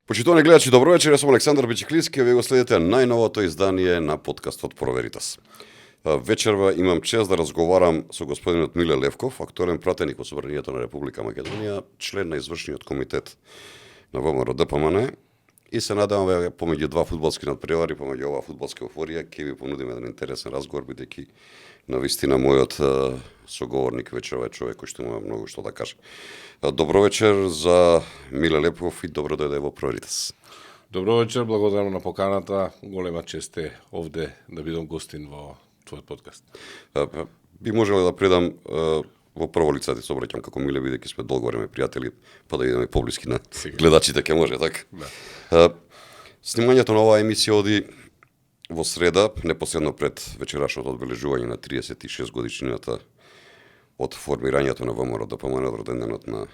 Почитувани гледачи, добро вечер, јас сум Александар Бичиклиски, вие го следите најновото издание на подкастот Проверитас. Вечерва имам чест да разговарам со господинот Миле Левков, акторен пратеник во Собранието на Република Македонија, член на извршниот комитет на ВМРО ДПМН, и се надевам помеѓу два фудбалски надпревари, помеѓу оваа фудбалска еуфорија, ќе ви понудиме еден интересен разговор, бидејќи навистина мојот соговорник вечерва е човек кој што има многу што да каже. Добро вечер за Миле Левков и добро дојде во Проверитас. Добро вечер, благодарам на поканата. Голема чест е овде да бидам гостин во твојот подкаст. Би можело да предам во прво лице да се обраќам како Миле, бидејќи сме долго време пријатели, па да идеме поблиски на гледачите, ќе може така. Да. Снимањето на оваа емисија оди во среда, непосредно пред вечерашното одбележување на 36 годишнината од формирањето на ВМРО ДПМН, од роденденот на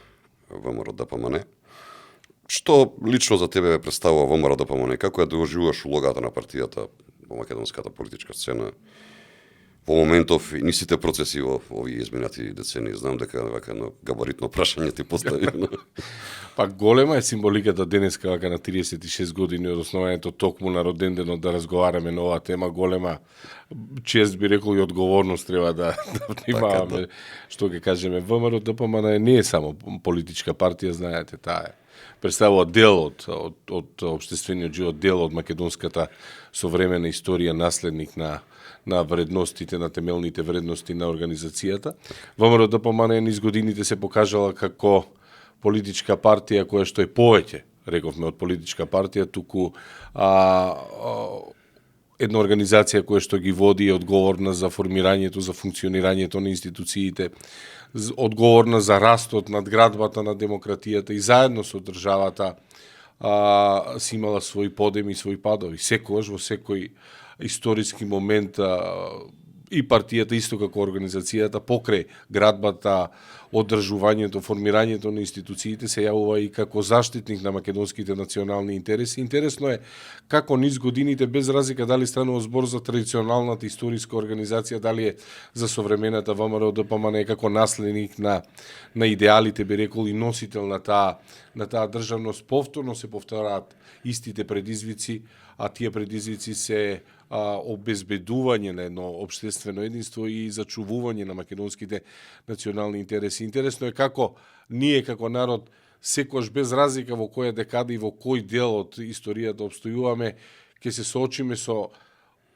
ВМРО ДПМН. Што лично за тебе представува ВМРО ДПМН? Како ја доживуваш улогата на партијата во македонската политичка сцена во моментов и нисите процеси во овие изминати децении? Знам дека вака едно габаритно прашање ти поставив. Па голема е символиката денеска вака на 36 години од основањето токму на роденденот да разговараме на оваа тема. Голема чест би рекол и одговорност треба да внимаваме. Што ќе кажеме, ВМРО ДПМН не е само политичка партија, знаете, таа е представува дел од општествениот живот, дел од македонската современа историја, наследник на вредностите, на темелните вредности на организацијата. ВМРО ДПМН низ годините се покажала како политичка партија која што е повеќе, рековме, од политичка партија, туку една организација која што ги води е одговорна за формирањето, за функционирањето на институциите, одговорна за растот, надградбата на демократијата и заедно со државата си имала своји подеми и своји падови. Секогаш во секој историски момент и партијата, исто како организацијата, покрај градбата, одржувањето, формирањето на институциите се јавува и како заштитник на македонските национални интереси. Интересно е како низ годините, без разлика дали станува збор за традиционалната историска организација, дали е за современата ВМРО ДПМН, како наследник на идеалите, би рекол, и носител на таа државност, повторно се повтораат истите предизвици, а тие предизвици се обезбедување на едно општествено единство и зачувување на македонските национални интереси. Интересно е како ние како народ секојаш без разлика во која декада и во кој дел од историјата обстојуваме, ќе се соочиме со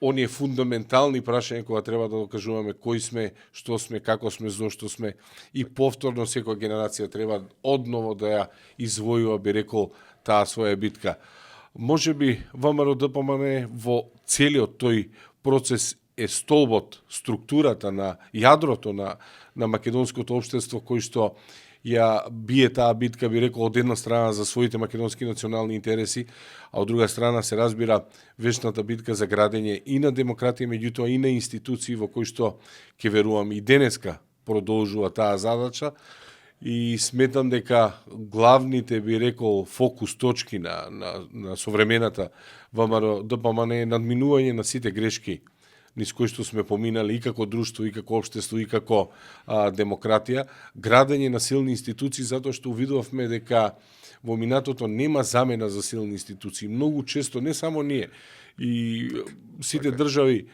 оние фундаментални прашања кога треба да докажуваме кои сме, што сме, како сме, зошто сме, и повторно секоја генерација треба одново да ја извојува, би рекол, таа своја битка. Може би ВМРО ДПМН во целиот тој процес е столбот, структурата на јадрото на македонското општество кој што ја бие таа битка, би рекол, од една страна за своите македонски национални интереси, а од друга страна се разбира вечната битка за градење и на демократија, меѓутоа и на институции во кои што ќе верувам и денеска продолжува таа задача. И сметам дека главните, би рекол, фокус точки на современата ВМРО ДПМН е надминување на сите грешки низ кои што сме поминали и како друштво, и како општество, и како демократија, градење на силни институции, затоа што увидувавме дека во минатото нема замена за силни институции. Многу често, не само ние, и сите држави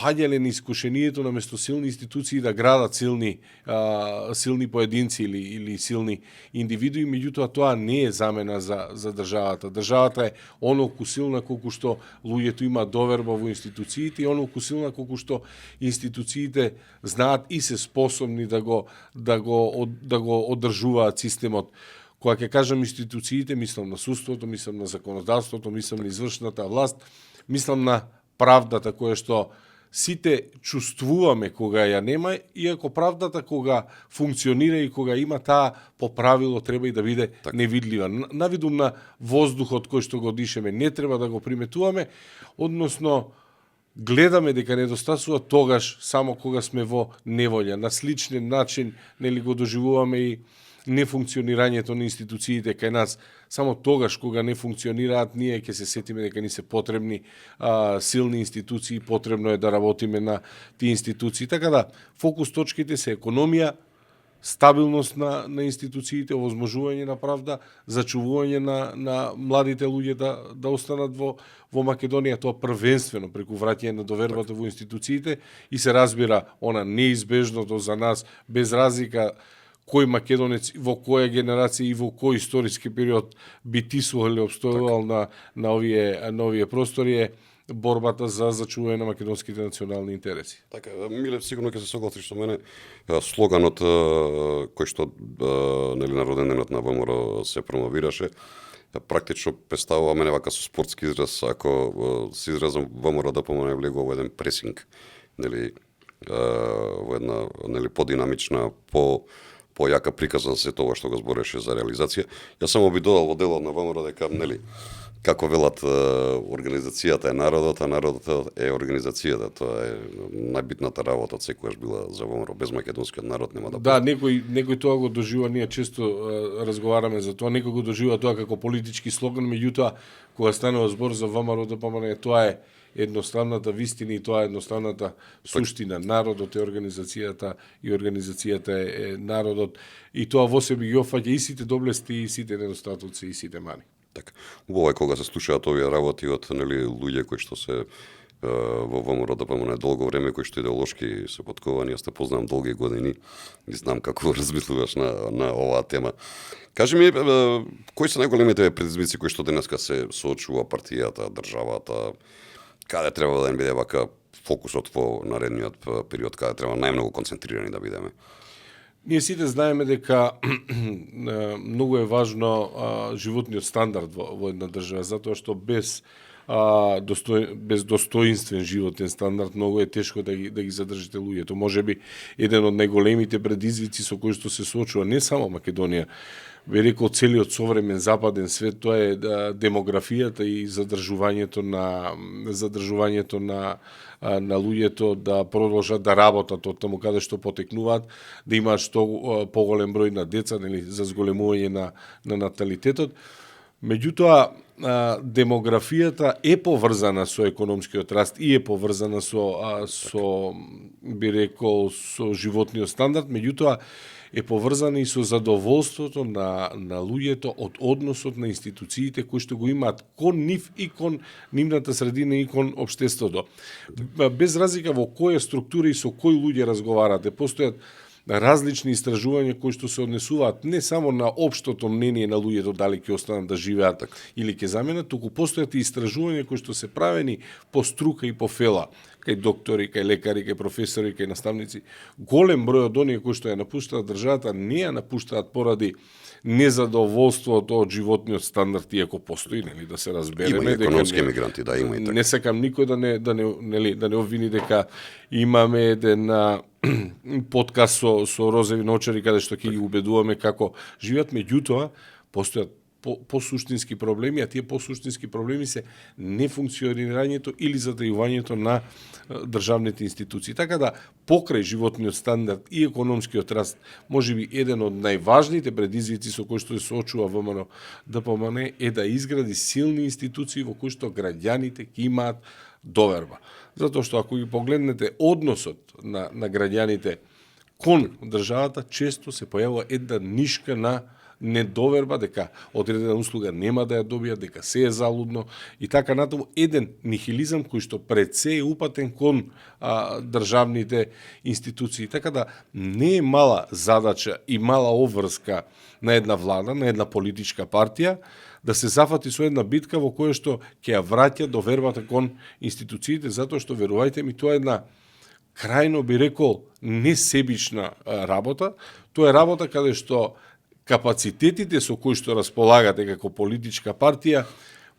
паѓале на искушението на место силни институции да градат силни поединци или силни индивидуи, меѓутоа тоа не е замена за државата. Државата е онолку силна колку што луѓето има доверба во институциите и онолку силна колку што институциите знаат и се способни да го одржуваат системот. Кога ќе кажам институциите, мислам на судството, мислам на законодавството, мислам на извршната власт, мислам на правдата која што сите чувствуваме кога ја нема, иако правдата кога функционира и кога има таа по правило треба и да биде невидлива. Навидум на воздухот кој што го дишеме, не треба да го приметуваме, односно гледаме дека недостасува тогаш само кога сме во неволја. На сличен начин нели го доживуваме и нефункционирањето на институциите кај нас. Само тогаш кога не функционираат, ние ќе се сетиме дека ни се потребни силни институции, потребно е да работиме на тие институции. Така да, фокус точките се економија, стабилност на институциите, овозможување на правда, зачувување на младите луѓе да останат во Македонија, тоа првенствено преку враќање на довербата во институциите и се разбира она неизбежното за нас, без разлика кој македонец во која генерација и во кој историски период би тисувал или обстојувал на овие простори е борбата за зачување на македонските национални интереси. Така, Миле, сигурно ќе се согласиш со мене, слоганот кој што нели на роден денот на ВМРО се промовираше, практично представува мене вака со спортски израз, ако се изразам ВМРО да помоне влегува во еден пресинг, нели во една нели подинамична, појака приказа за се тоа што го збореше за реализација. Јас само би додал во делот на ВМРО дека нели како велат организацијата е народот, а народот е организацијата. Тоа е најбитната работа од секојаш била за ВМРО. Без македонскиот народ нема да. Да, некој тоа го доживува, ние често разговараме за тоа, некој го доживува тоа како политички слоган, меѓутоа кога станува збор за ВМРО ДПМН, тоа е едноставната вистина и тоа е едноставната суштина. Народот е организацијата и организацијата е народот и тоа во себе ги опфаќа и сите доблести и сите недостатоци и сите мани. Така. Убаво е кога се слушаат овие работи од нели луѓе кои што се во ВМРО ДПМН долго време, кои што идеолошки се подковани, јас те познавам долги години и знам како размислуваш на оваа тема. Кажи ми, кои се најголемите предизвици кои што денеска се соочува партијата, државата, каде треба да биде вака фокусот во наредниот период, каде треба најмногу концентрирани да бидеме? Ние сите знаеме дека многу е важно животниот стандард во една држава, затоа што без достоинствен животен стандард многу е тешко да ги задржите луѓето. Можеби еден од најголемите предизвици со кои што се соочува не само Македонија, би рекол целиот современ западен свет, тоа е демографијата и задржувањето на луѓето да продолжат да работат од таму каде што потекнуваат, да имаат што поголем број на деца, нели, за зголемување на наталитетот. Меѓутоа, демографијата е поврзана со економскиот раст и е поврзана со би рекол со животниот стандард, меѓутоа е поврзана и со задоволството на луѓето од односот на институциите кои што го имаат кон нив и кон нивната средина и кон општеството. Без разлика во која структура и со кои луѓе разговарате, постојат различни истражувања кои што се однесуваат не само на општото мнение на луѓето дали ќе останат да живеат или ќе заменат, туку постојат и истражувања кои што се правени по струка и по фела, кај доктори, кај лекари, кај професори, кај наставници. Голем број од оние кои што ја напуштаат државата не ја напуштаат поради незадоволството од животниот стандард, иако постои, нели, да се разбереме. Има и економски емигранти, да, има и така. Не сакам никој да не обвини дека имаме еден подкаст со розови ночари каде што ќе ги убедуваме како живеат, меѓутоа постојат посуштински проблеми, а тие посуштински проблеми се нефункционирањето или затајувањето на државните институции. Така да, покрај животниот стандард и економскиот раст, можеби еден од најважните предизвици со кои што се соочува ВМРО ДПМН е да изгради силни институции во кои што граѓаните ќе имаат доверба. Затоа што ако ги погледнете односот на граѓаните кон државата, често се појавува една нишка на недоверба дека одредена услуга нема да ја добијат, дека се е залудно и така натаму, еден нихилизам кој што пред се е упатен кон државните институции. Така да не е мала задача и мала обврска на една влада, на една политичка партија да се зафати со една битка во која што ќе ја враќа довербата кон институциите, затоа што верувајте ми, тоа е една крајно би рекол несебична работа. Тоа е работа каде што капацитетите со кои што располагате како политичка партија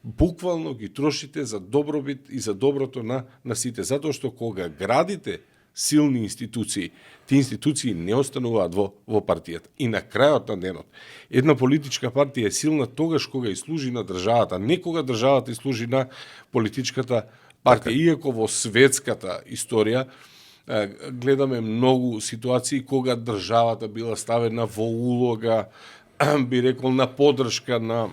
буквално ги трошите за добробит и за доброто на сите. Затоа што кога градите силни институции, тие институции не остануваат во партијата. И на крајот на денот, една политичка партија е силна тогаш кога и служи на државата, не кога државата и служи на политичката партија. Иако во светската историја гледаме многу ситуации кога државата била ставена во улога, би рекол, на поддршка на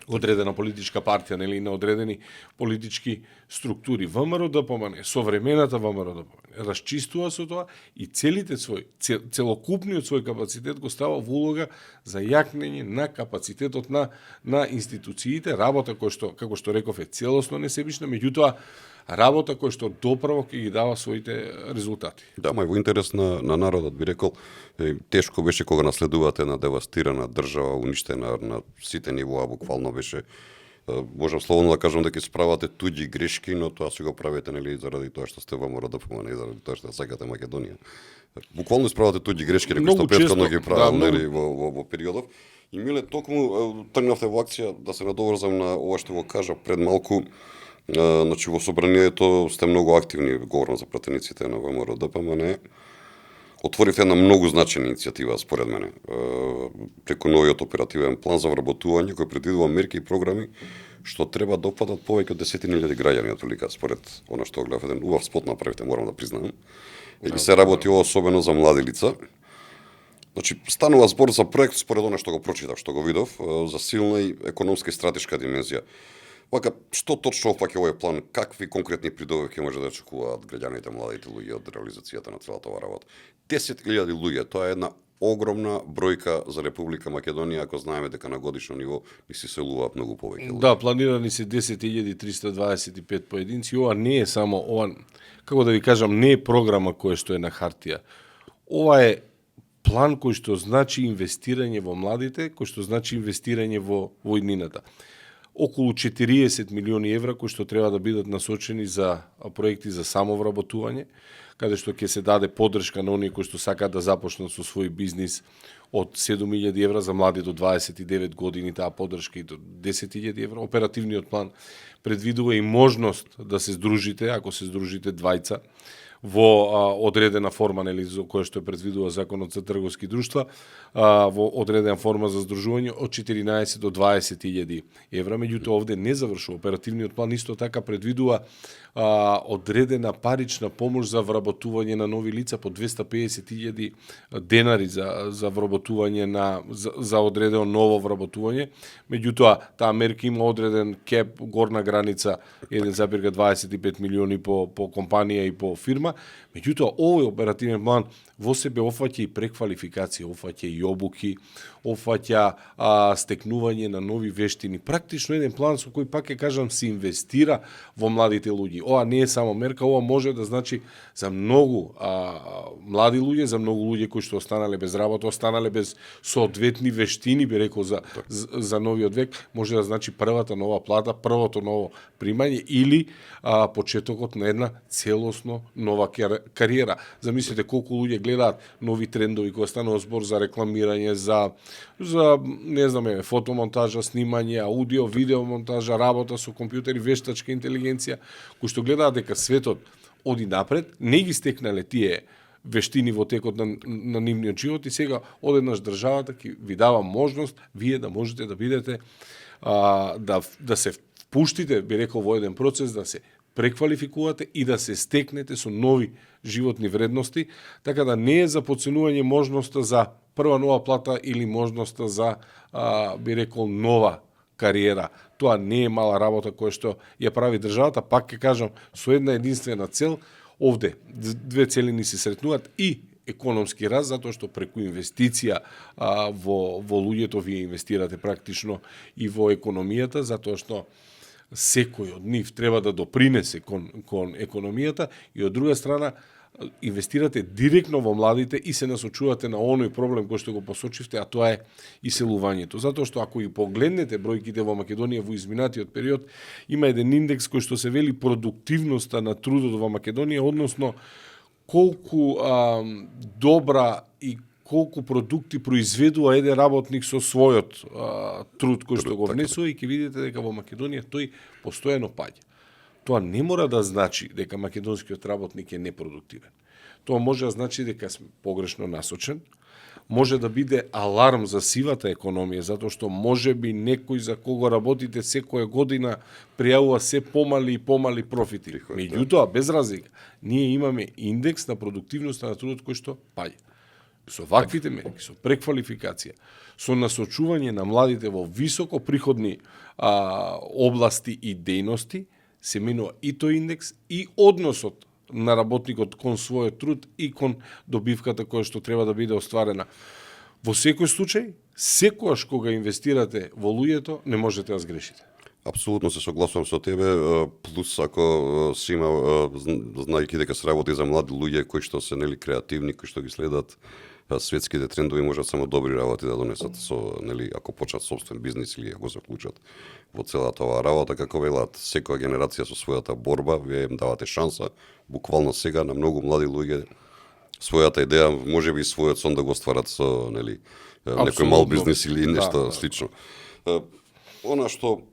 одредена политичка партија, нели, на одредени политички структури. ВМРО ДПМН, современата ВМРО ДПМН, расчистува со тоа и целокупниот свој капацитет го става во улога за јакнење на капацитетот на институциите, работа која што, како што реков, е целосно несебична, меѓутоа работа која што доправо ќе ги дава своите резултати. Да, мај во интерес на народот би рекол, тешко беше кога наследувате една девастирана држава, уништена на сите нивоа, буквално беше, можам слободно да кажам дека справате туѓи грешки, но тоа си го правите, нели, заради тоа што сте ВМРО ДПМН и заради тоа што сакате Македонија. Буквално справате туѓи грешки, кои што претходно ги правил, нели, во периодов. И Миле, токму тргнавте во акција, да се надоврзам на ова што го кажа пред малку. Значи, во собранието сте многу активни, говорам за пратениците на ВМРО ДПМН. Отворивте една многу значајна иницијатива, според мене, преку новиот оперативен план за вработување, кој предвидува мерки и програми што треба да опфатат повеќе од 10.000 граѓани, отприлика, според она што гледав, еден убав спот направите, морам да признаам. И се работи особено за млади лица. Значи, станува збор за проект, според она што го прочитав, што го видов, за силна и економска и стратешка димензија. Вака, што точно опфаќа овој план? Какви конкретни придобивки може да очекуваат граѓаните, младите луѓе од реализацијата на целата оваа работа? 10.000 луѓе, тоа е една огромна бројка за Република Македонија, ако знаеме дека на годишно ниво ни се селуваат многу повеќе луѓе. Да, планирани се 10.325 поединци. Ова не е само, како да ви кажам, не е програма која што е на хартија. Ова е план кој што значи инвестирање во младите, кој што значи инвестирање во иднината. Околу 40 милиони евра кои што треба да бидат насочени за проекти за самовработување, каде што ќе се даде поддршка на оние кои што сакаат да започнат со свој бизнис од 7.000 евра за млади до 29 години, таа поддршка и до 10.000 евра. Оперативниот план предвидува и можност да се здружите, ако се здружите двајца, во одредена форма, нели, за која што е предвидува Законот за трговски друштва, во одредена форма за здружување од 14 до 20.000 евра. Меѓутоа, овде не завршува. Оперативниот план исто така предвидува одредена парична помош за вработување на нови лица по 250.000 денари за вработување за одредено ново вработување. Меѓутоа, таа мерка има одреден кеп, горна граница 1,25 милиони по компанија и по фирма. Меѓутоа, овој оперативен план во себе офаќа и преквалификација, офаќа и обуки, офаќа стекнување на нови вештини. Практично еден план со кој, пак ќе кажам, се инвестира во младите луѓе. Ова не е само мерка, ова може да значи за многу млади луѓе, за многу луѓе кои што останале без работа, останале без соодветни вештини, би рекол, за новиот век, може да значи првата нова плата, првото ново примање или почетокот на една целосно нова кариера. Замислете колку луѓе гледаат нови трендови кога станува збор за рекламирање, за не знаме, фотомонтажа, снимање, аудио, видеомонтажа, работа со компјутери, вештачка интелигенција, кои што гледаат дека светот оди напред, не ги стекнале тие вештини во текот на нивниот живот и сега одеднаш државата ќе ви дава можност вие да можете да бидете да се впуштите, би рекол, во еден процес, да се преквалификувате и да се стекнете со нови животни вредности, така да не е за подценување можноста за прва нова плата или можноста за, би рекол, нова кариера. Тоа не е мала работа која што ја прави државата, пак ќе кажам, со една единствена цел. Овде две цели ни се сретнуваат и економски раст, затоа што преку инвестиција во луѓето вие инвестирате практично и во економијата, затоа што секој од нив треба да допринесе кон економијата и од друга страна инвестирате директно во младите и се насочувате на оној проблем кој што го посочивте, а тоа е иселувањето. Затоа што ако и погледнете бројките во Македонија во изминатиот период, има еден индекс кој што се вели продуктивноста на трудот во Македонија, односно колку добра и колку продукти произведува еден работник со својот труд кој што го внесува, и ќе видите дека во Македонија тој постојано паѓа. Тоа не мора да значи дека македонскиот работник е непродуктивен. Тоа може да значи дека сме погрешно насочен, може да биде аларм за сивата економија, затоа што може би некој за кого работите секоја година пријавува се помали и помали профити. Меѓутоа, без разлика, ние имаме индекс на продуктивноста на трудот кој што паѓа. со ваквите мерки, со преквалификација, со насочување на младите во високо приходни области и дејности, се менува и тој индекс и односот на работникот кон својот труд и кон добивката која што треба да биде остварена. Во секој случај, секогаш кога инвестирате во луѓето, не можете да сгрешите. Апсолутно се согласувам со тебе, плюс ако се има, знаејќи дека се работи за млади луѓе кои што се нели креативни, кои што ги следат светските трендови, можат само добри работи да донесат со нели ако почнат собствен бизнис или ако се вклучат во целата оваа работа, како велат, секоја генерација со својата борба, вие им давате шанса, буквално сега на многу млади луѓе својата идеја, можеби и својот сон да го стварат со нели некој мал бизнис или нешто слично. Она што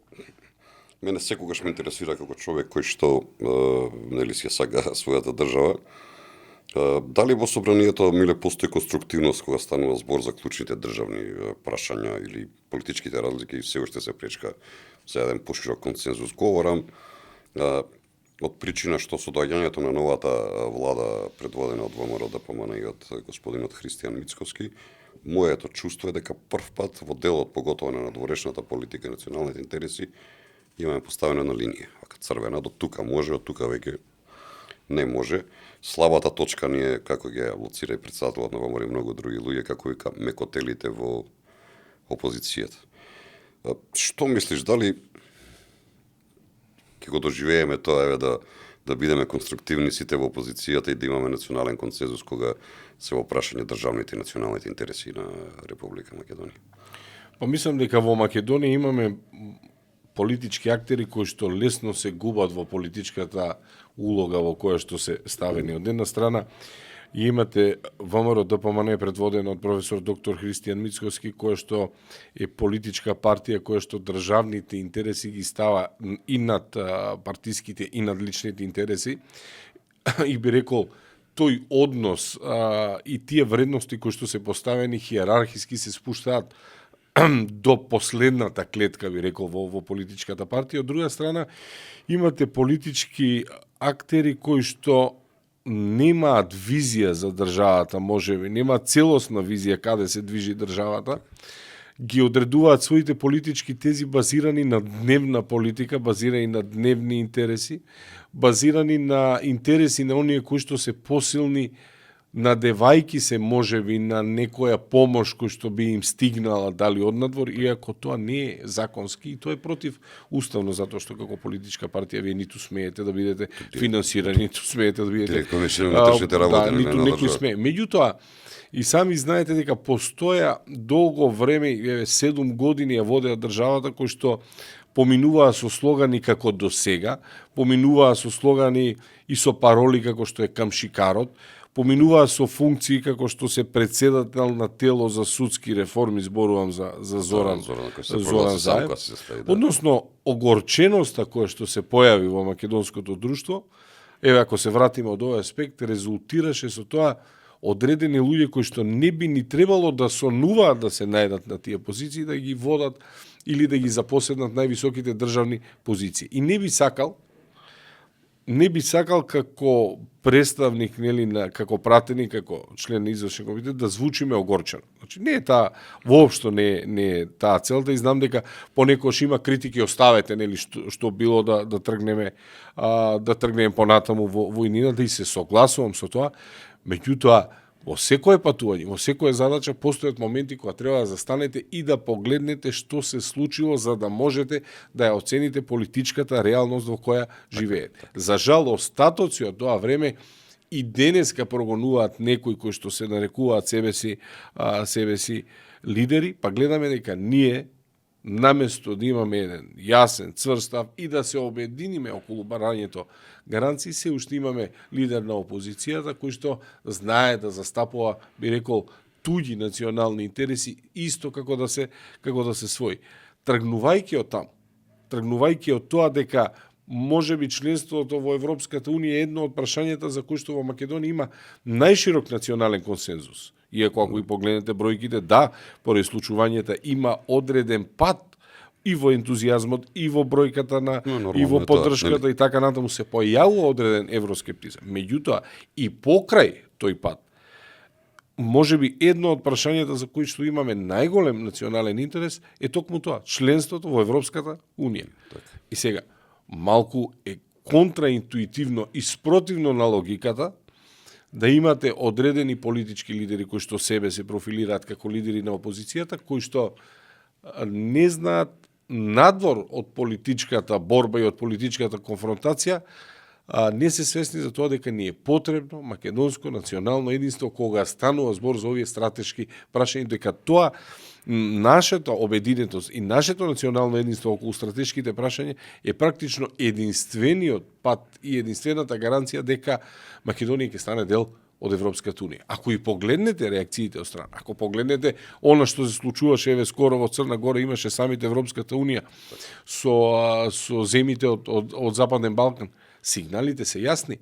мене секогаш ме интересира како човек кој што нели си сага својата држава, дали во собранието Миле постои конструктивност кога станува збор за клучните државни прашања или политичките разлики се уште се пречка за еден поширок консензус? Говорам од причина што со доаѓањето на новата влада предводена од ВМРО ДПМН и од господинот Христијан Мицковски, моето чувство е дека прв пат во делот, поготово на надворешната политика и националните интереси, имаме поставено на линија. Вака црвена, до тука може, од тука веќе не може. Слабата точка ни е, како ги лоцира и председателот на ВМРО и многу други луѓе, како вика мекотелите во опозицијата. Што мислиш, дали ќе го доживееме тоа, еве да бидеме конструктивни сите во опозицијата и да имаме национален консензус кога се во прашање државните и националните интереси на Република Македонија? Па мислам дека во Македонија имаме политички актери кои што лесно се губат во политичката улога во која што се ставени. Од една страна имате ВМРО ДПМН предводена од професор доктор Христијан Мицковски, која што е политичка партија која што државните интереси ги става и над партиските и над личните интереси. И би рекол, тој однос и тие вредности кои што се поставени хиерархиски се спуштаат до последната клетка, би рекол, во политичката партија. Од друга страна, имате политички актери кои што немаат визија за државата, можеби, немаат целосна визија каде се движи државата, ги одредуваат своите политички тези базирани на дневна политика, базирани на дневни интереси, базирани на интереси на оние кои што се посилни, надевајки се можеби на некоја помош кој што би им стигнала дали однадвор, иако тоа не е законски и тоа е против уставно, затоа што како политичка партија вие ниту смеете да бидете финансирани, ниту смеете да бидете директно мешани на тршните работи, ниту некој смее. Меѓутоа, и сами знаете дека постоја долго време, 7 години ја водеа државата, кои што поминуваа со слогани како до сега, поминуваа со слогани и со пароли како што е Камшикарот, поминуваа со функции како што се председател на тело за судски реформи, зборувам за Зоран Заев. Односно, огорченоста која што се појави во македонското друштво, еве ако се вратиме од овој аспект, резултираше со тоа одредени луѓе кои што не би ни требало да сонуваат да се најдат на тие позиции, да ги водат или да ги запоседнат највисоките државни позиции. И не би сакал како представник, нели, како пратеник, како член на извршен комитет, да звучиме огорчено. Значи, не е таа, воопшто не е таа целта, и знам дека понекогаш има критики, оставете, нели, што било да тргнеме понатаму во војнината, и се согласувам со тоа. Меѓутоа, во секое патување, во секоја задача постојат моменти кога треба да застанете и да погледнете што се случило за да можете да ја оцените политичката реалност во која живеете. За жал, остатоци од тоа време и денеска прогонуваат некои кои што се нарекуваат себе си лидери, па гледаме дека ние наместо да имаме еден јасен, цврст став и да се обединиме околу барањето гаранции, се уште имаме лидер на опозицијата кој што знае да застапува, би рекол, туѓи национални интереси исто како да се свои. Тргнувајќи од таму, тргнувајќи од тоа дека можеби членството во Европската унија е едно од прашањата за кои што во Македонија има најширок национален консензус. Иако ако и погледнете бројките, да, поради случувањата има одреден пат и во ентузијазмот, и во бројката и во поддршката и така натаму се појавува одреден евроскептизам. Меѓутоа, и покрај тој пат, можеби едно од прашањата за кои што имаме најголем национален интерес е токму тоа, членството во Европската Унија. И сега, малку е контраинтуитивно и спротивно на логиката да имате одредени политички лидери кои што себе се профилираат како лидери на опозицијата, кои што не знаат надвор од политичката борба и од политичката конфронтација, не се свесни за тоа дека ни е потребно македонско национално единство кога станува збор за овие стратешки прашања, дека тоа нашата обединетост и нашето национално единство околу стратешките прашања е практично единствениот пат и единствената гаранција дека Македонија ќе стане дел од Европската Унија. Ако и погледнете реакциите од страна, ако погледнете она што се случуваше еве скоро во Црна Гора, имаше самите Европската Унија со земите од Западен Балкан, сигналите се јасни.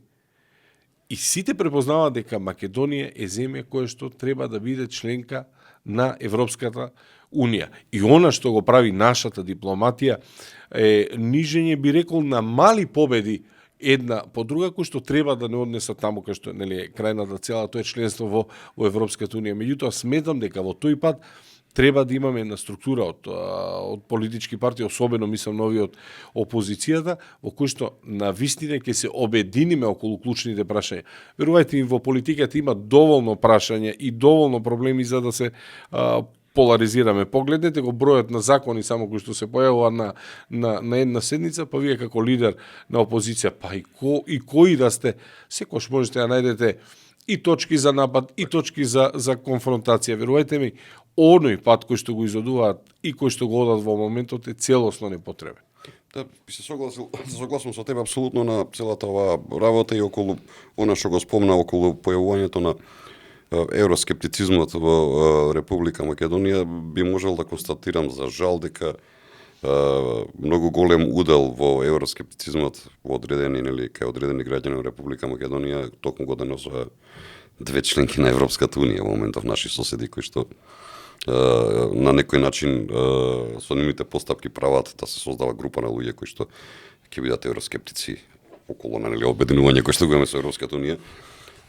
И сите препознаваат дека Македонија е земја која што треба да биде членка на Европската Унија. И она што го прави нашата дипломатија е нижење, би рекол, на мали победи една по друга, кој што треба да не однесат таму кај што нели е крајната цела, тоа е членство во Европската Унија. Меѓутоа сметам дека во тој пат треба да имаме една структура од политички партии, особено мислам нови од опозицијата, во кој што на вистина ќе се обединиме околу клучните прашања. Верувајте ми, во политиката има доволно прашања и доволно проблеми за да се поларизираме. Погледнете го бројот на закони само кои што се појавува на една седница, па вие како лидер на опозиција, па и кои да сте, секош можете да најдете и точки за напад, и точки за конфронтација. Верувајте ми, оној пат кој што го изодуваат и кој што го одат во моментот е целосно непотребен. Да, би се согласувам со тебе апсолутно на целата оваа работа и околу она што го спомна околу појавувањето на евроскептицизмот во Република Македонија. Би можел да констатирам за жал дека многу голем удел во евроскептицизмот во одредени кај одредени граѓани во Република Македонија токму го деносува две членки на Европската Унија во моментов, наши соседи кои што на некој начин со нивните постапки прават да се создава група на луѓе кои што ќе бидат евроскептици околу на обединување кои што го имаме со Европската Унија.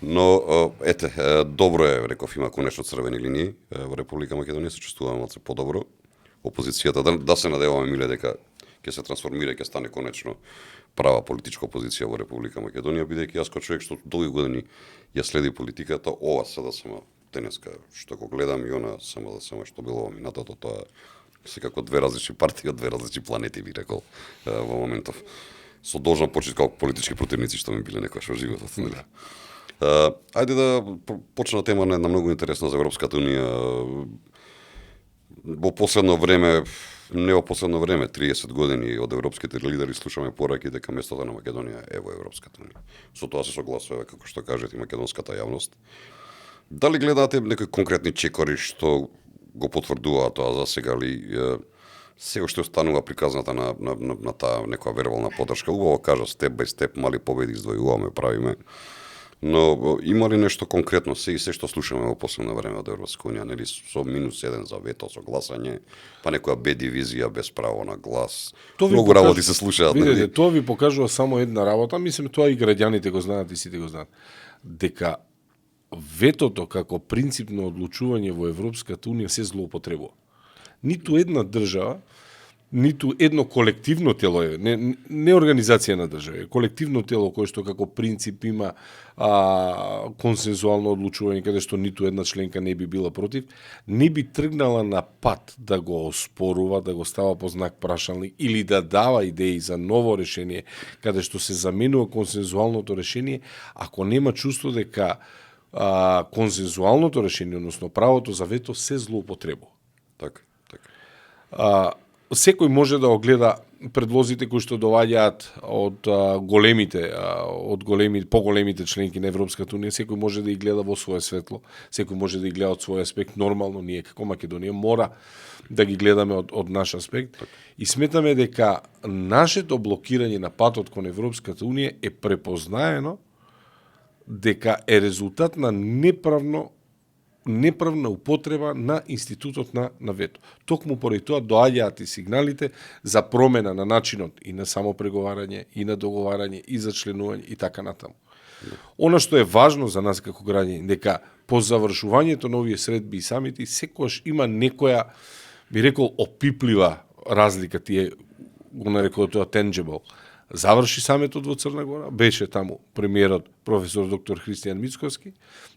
Но ете, добро е, реков, има конечно црвени линии во Република Македонија, се чувствуваме малце подобро. Опозицијата да се надеваме, Миле, дека ќе се трансформира и ќе стане конечно права политичка опозиција во Република Македонија, бидејќи јас како човек што долги години ја следи политиката, ова СДСМ денеска што го гледам и она СДСМ што било во минатото, тоа секако две различни партии од две различни планети, би рекол во моментов. Со должна почит како политички противници што ми биле некојаш во животот, нели? Ајде да почна тема на многу интересна за Европската Унија. Во последно време, не во последно време, 30 години од европските лидери слушаме пораки дека местото на Македонија е во Европската Унија. Со тоа се согласува, како што кажете, македонската јавност. Дали гледате некои конкретни чекори што го потврдуваат тоа за сега ли се уште останува приказната на таа некоја вербална поддршка? Убаво кажа, степ бај степ, мали победи издвојуваме, правиме. Но има ли нешто конкретно се што слушаме во последно време од Европска Унија, нели со -1 за вето, со гласање, па некоја Б дивизија без право на глас. Многу работи се слушаат. Видете, тоа ви покажува само една работа, мислам тоа и граѓаните го знаат и сите го знаат, дека ветото како принципно одлучување во Европската Унија се злоупотребува. Ниту една држава, ниту едно колективно тело е, не организација на држави, колективно тело кое што како принцип има консензуално одлучување, каде што ниту една членка не би била против, не би тргнала на пат да го оспорува, да го става по знак прашалник или да дава идеи за ново решение, каде што се заменува консензуалното решение, ако нема чувство дека консензуалното решение, односно правото за вето, се злоупотребува. Така. Секој може да огледа предлозите кои што доаѓаат од поголемите членки на Европската Унија, секој може да ги гледа во свое светло, секој може да ги гледа од свој аспект. Нормално, ние како Македонија мора да ги гледаме од наш аспект. И сметаме дека нашето блокирање на патот кон Европската Унија е препознаено дека е резултат на неправна употреба на институтот на вето. Токму поради тоа доаѓаат и сигналите за промена на начинот и на самопреговарање, и на договарање, и за членување и така натаму. Она што е важно за нас како граѓани, дека по завршувањето на овие средби и самити, секогаш има некоја, би рекол, опиплива разлика, тие го нарекува тоа tangible. Заврши саметот во Црна Гора, беше таму премиерот професор доктор Христијан Мицковски,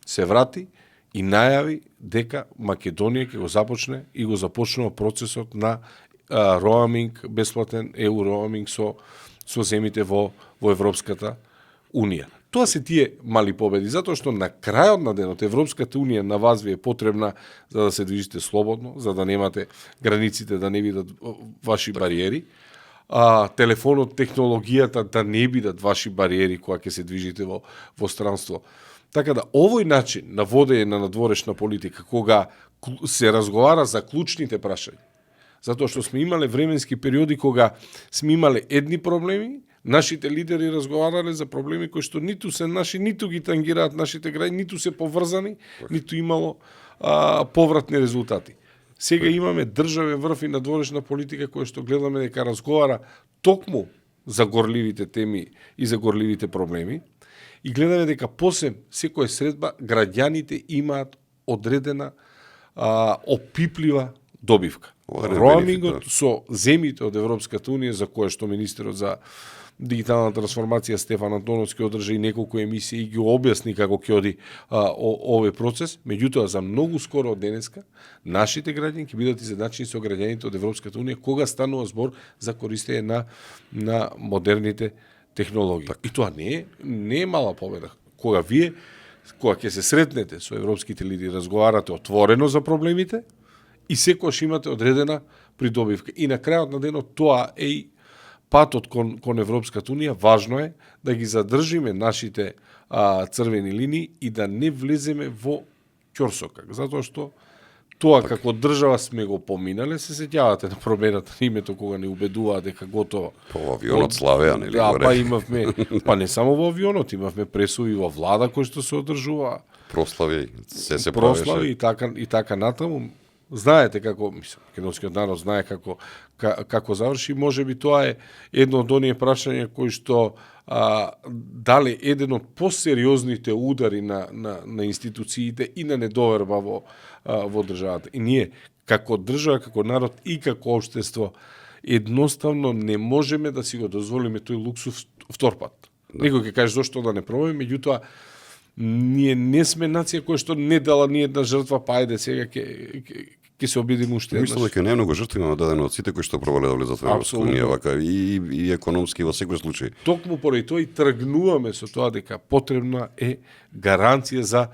се врати и најави дека Македонија ќе го започне и го започнува процесот на роаминг, бесплатен EU роаминг со земите во Европската Унија. Тоа се тие мали победи, затоа што на крајот на денот Европската Унија на вас ви е потребна за да се движите слободно, за да немате границите да не бидат ваши бариери, телефонот, технологијата да не бидат ваши бариери кога ќе се движите во странство. Така да, овој начин на водење на надворешна политика, кога се разговара за клучните прашања, затоа што сме имале временски периоди кога сме имале едни проблеми, нашите лидери разговарале за проблеми кои што ниту се наши, ниту ги тангираат нашите граѓани, ниту се поврзани, ниту имало повратни резултати. Сега имаме државен врв и надворешна политика која што гледаме дека разговара токму за горливите теми и за горливите проблеми и гледаме дека после секоја средба граѓаните имаат одредена опиплива добивка. Роамингот со земите од Европската Унија, за кое што министерот за дигитална трансформација Стефан Антоновски одржа и неколку емисии и ги објасни како ќе оди овој процес, меѓутоа за многу скоро од денеска нашите граѓани ќе бидат изедначени со граѓаните од Европската Унија кога станува збор за користење на модерните технологии. И тоа не е мала победа. Кога ќе се сретнете со европските лидери, разговарате отворено за проблемите и секогаш имате одредена придобивка. И на крајот на денот тоа е и патот кон Европската Унија. Важно е да ги задржиме нашите црвени линии и да не влеземе во ќорсокак, затоа што тоа како држава сме го поминале, се сеќавате на промената на името кога не убедуваа дека готово. По авионот Славеа, нели? Да, па имавме, не само во авионот, имавме пресуви во влада кои што се одржуваа. Прослави, се правеше. Прослави и така натаму. Знаете како, македонскиот народ знае како заврши, можеби тоа е едно од оние прашања кои што дале еден од посериозните удари на институциите и на недоверба во државата. И ние како држава, како народ и како општество едноставно не можеме да си го дозволиме тој луксус втор пат. Да. Некој ќе каже зошто да не пробаме, меѓутоа ние не сме нација која што не дала ни една жртва, па ајде сега ќе се обидиме уште еднаш. Мислам дека најмногу жртви имаме дадено од сите кои што пробале да влезат во Европска Унија, вака и економски во секој случај. Токму поради тоа и тргнуваме со тоа дека потребна е гаранција за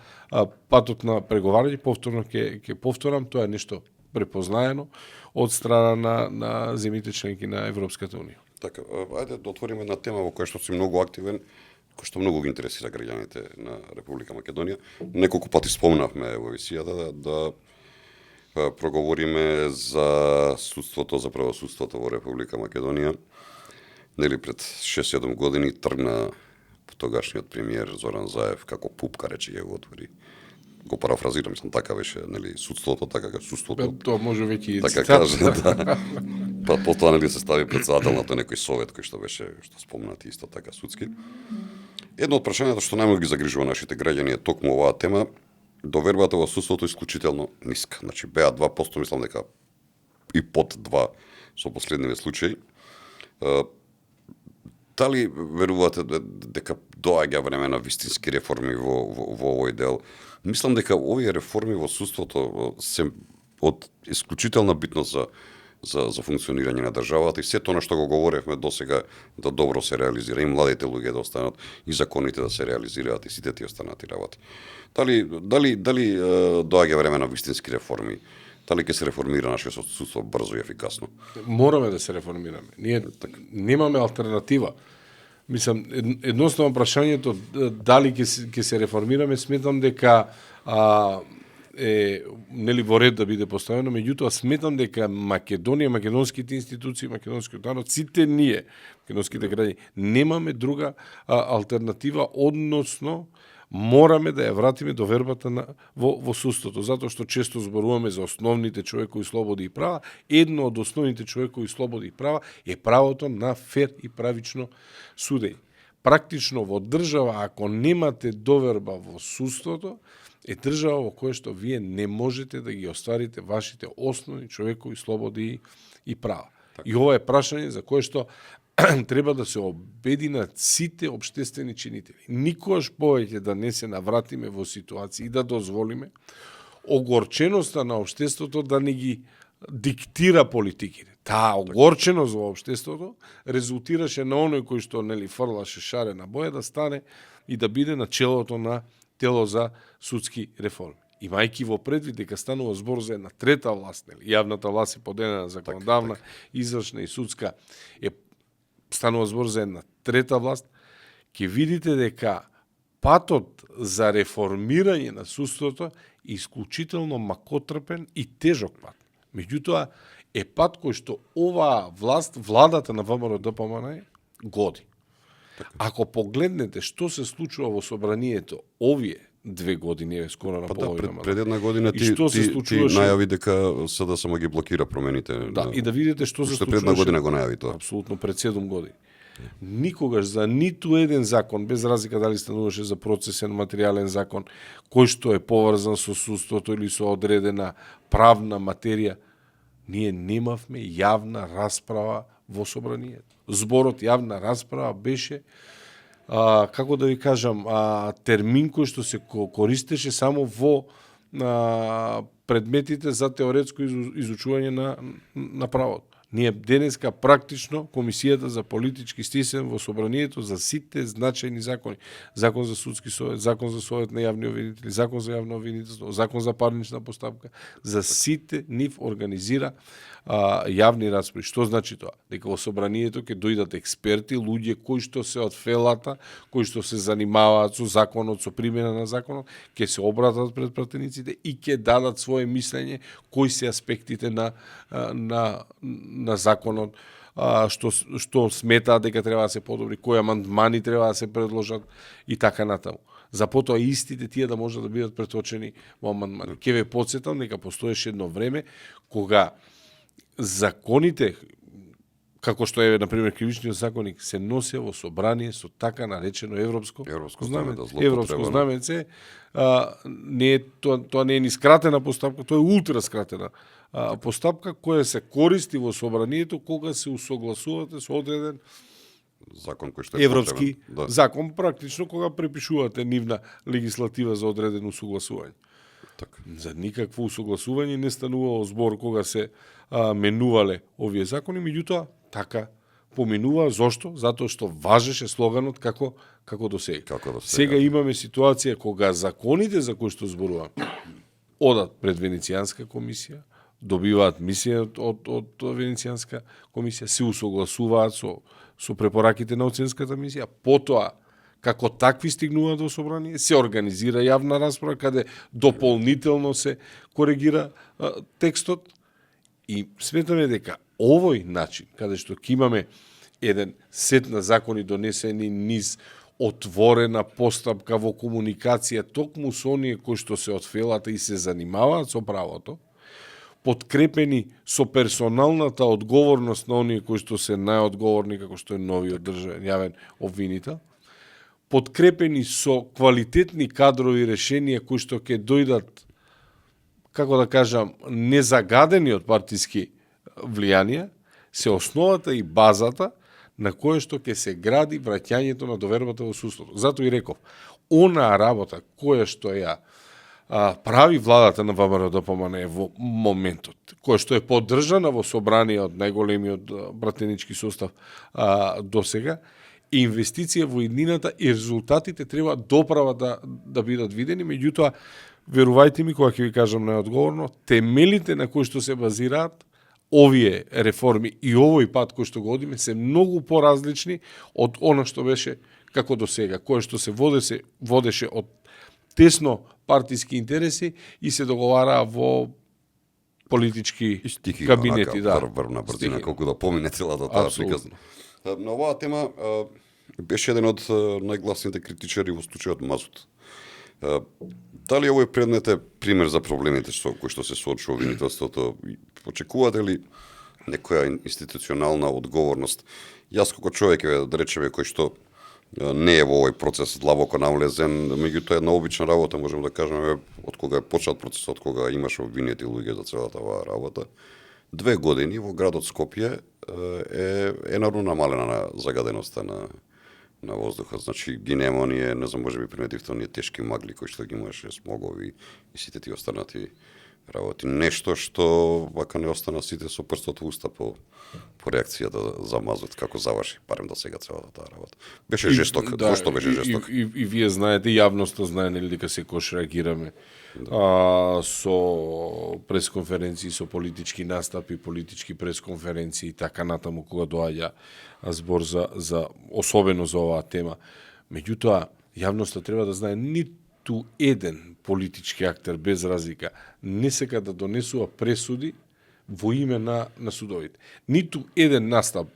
патот на преговарање. Повторно ќе повторам, тоа е нешто препознаено од страна на земите членки на Европската Унија. Така, ајде да отвориме една тема во која што си многу активен, кој што многу ги интересира граѓаните на Република Македонија. Неколку пати спомнавме во емисијата да проговориме за судството, за правосудството во Република Македонија. Нели пред 6-7 години тргна тогашниот премиер Зоран Заев како пупка, рече ќе го отвори. Го парафразирам, мислам, така беше, нели, судството, така како судството. Тоа може веќе и така каже, да. Па потоа нели се стави претседател на тој некој совет кој што беше, што спомнати исто така судски. Едно од прашањата што најмногу ги загрижува нашите граѓани е токму оваа тема. Довербата во судството е исклучително ниска. Значи беа 2%, мислам дека и под 2 со последниве случаи. Дали верувате дека доаѓа време на вистински реформи во овој дел? Мислам дека овие реформи во судството се од исклучителна битност за функционирање на државата и сето она што го говоревме досега да добро се реализира, и младите луѓе да останат, и законите да се реализираат, и сите тие останати работи. Дали доаѓа време на вистински реформи? Дали ќе се реформира нашето судство брзо и ефикасно? Мораме да се реформираме. Ние немаме алтернатива. Мислам, едноставно прашањето дали ќе се реформираме, сметам дека нели во ред да биде поставено, меѓутоа сметам дека Македонија, македонските институции, македонскиот народ, сите ние, македонските граѓани, немаме друга алтернатива, односно мораме да ја вратиме довербата во судството, затоа што често зборуваме за основните човекови слободи и права. Едно од основните човекови слободи и права е правото на фер и правично судење. практично во држава, ако немате доверба во судството, е држава во која што вие не можете да ги остварите вашите основни човекови слободи и права. И ова е прашање за кое што треба да се обединат сите општествени чинители. Никогаш повеќе да не се навратиме во ситуација и да дозволиме огорченоста на општеството да не ги диктира политиките. Таа огорченост во општеството резултираше на оној кој што фрлаше шарена боја да стане и да биде на челото на тело за судски реформи. Имајќи во предвид дека станува збор за една трета власт, јавната власт е поделена законодавна, извршна и судска, станува збор за една трета власт, ќе видите дека патот за реформирање на судството е исклучително макотрпен и тежок пат. Меѓутоа, е пат кој што оваа власт, владата на ВМРО-ДПМН годи. Ако погледнете што се случува во собранието овие 2 години, скоро на половина мандат. Пред една година ти најави дека СДСМ ги блокира промените. Да, и да видите што се случува. Пред една година го најави тоа. Апсолутно пред 7 години. Никогаш за ниту еден закон, без разлика дали стануваше за процесен материјален закон, кој што е поврзан со судството или со одредена правна материја, ние немавме јавна расправа во собранието. Зборот јавна расправа беше, како да ви кажам, термин кој што се користеше само во предметите за теоретско изучување на правото. Ние денеска практично Комисијата за политички стисен во собранието за сите значајни закони, закон за судски совет, закон за совет на јавни обвинители, закон за јавно обвинителство, закон за парнична постапка, за сите нив организира јавни расправи. Што значи тоа? Дека во собранието ќе дојдат експерти, луѓе кои што се од фелата, кои што се занимаваат со законот, со примена на законот, ќе се обратат пред пратениците и ќе дадат свое мислење кои се аспектите на законот, што сметаат дека треба да се подобри, кои амандмани треба да се предложат и така натаму. За потоа истите тие да можат да бидат преточени во амандмани. Ќе ве потсетам дека постоеше едно време кога законите, како што е, например, кривичниот законник, се носеа во собрание со така наречено европско знаме. Европско знаменце, тоа не е ни скратена постапка, тоа е ултра скратена постапка која се користи во собранието кога се усогласувате со одреден закон кој што е европски закон, практично кога препишувате нивна легислатива за одредено усогласување. Така. За никакво усогласување не станувало збор кога се менувале овие закони, меѓутоа така поминува. Зошто? Затоа што важеше слоганот како до сега. Сега имаме ситуација кога законите за кои што зборуваме одат пред Венецијанска комисија, добиваат мисија од Венецијанска комисија, се усогласуваат со препораките на оценската мисија, потоа како такви стигнуваат во собрание, се организира јавна расправа каде дополнително се коригира текстот и сметаме дека овој начин, каде што ќе имаме еден сет на закони донесени низ отворена постапка во комуникација токму со оние кои што се од фелата и се занимаваат со правото, подкрепени со персоналната одговорност на оние кои што се најодговорни, како што е новиот државен јавен обвинител, подкрепени со квалитетни кадрови решенија кои што ќе дојдат, како да кажам, незагадени од партиски влијанија, се основата и базата на кое што ќе се гради враќањето на довербата во судството. Затоа и реков, онаа работа која што ја прави владата на ВМРО-ДПМН во моментот, која што е поддржана во собрание од најголемиот братенички состав до сега, инвестиција во иднината и резултатите треба доправа да бидат видени, меѓутоа, верувајте ми, кога ќе ви кажам најодговорно, темелите на кои што се базираат овие реформи и овој пат кој што го одиме се многу поразлични од она што беше како до сега, кое што се водеше од тесно партиски интереси и се договараа во политички кабинети. Врвна брзина, колку да помине целата таа приказна. На оваа тема беше еден од најгласните критичари во случајот Мазут. Дали овој предмет е пример за проблемите со кои што се соочува обвинителството? Очекувате ли некоја институционална одговорност? Јас како човек, да речеме, кој што не е во овој процес длабоко навлезен, меѓутоа една обична работа, можеме да кажеме, од кога е почнат процесот, кога имаше обвинети луѓе за целата оваа работа. 2 години во градот Скопје е енормно намалена на загаденоста на воздухот. Значи ги нема оние, не знам, можеби приметивте оние тешки магли кои што ги имаше, смогови и сите тие останати работи. Нешто што вака не остана сите со прстот во уста по реакцијата за мазот, како заврши, барем до сега целата таа работа. Беше жесток, што беше жесток. И вие знаете, јавноста знае нели дека секојаш реагираме со пресконференции, со политички настапи, политички пресконференции и така натаму кога доаѓа збор за особено за оваа тема. Меѓутоа, јавноста треба да знае ниту еден политички актер без разлика не сека да донесува пресуди во име на судовите. Ниту еден настап,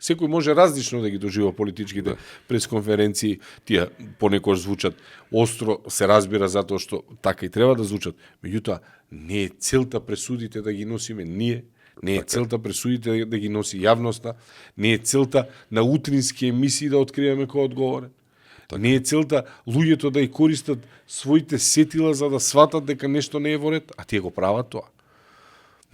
секој може различно да ги дожива политичките пресконференции, тие понекогаш звучат остро, се разбира затоа што така и треба да звучат. Меѓутоа, не е целта пресудите да ги носиме ние, не е целта пресудите да ги носи јавноста, не е целта на утрински емисии да откриваме кој е одговорен. Не е целта луѓето да ја користат своите сетила за да сватат дека нешто не е во ред, а тие го прават тоа.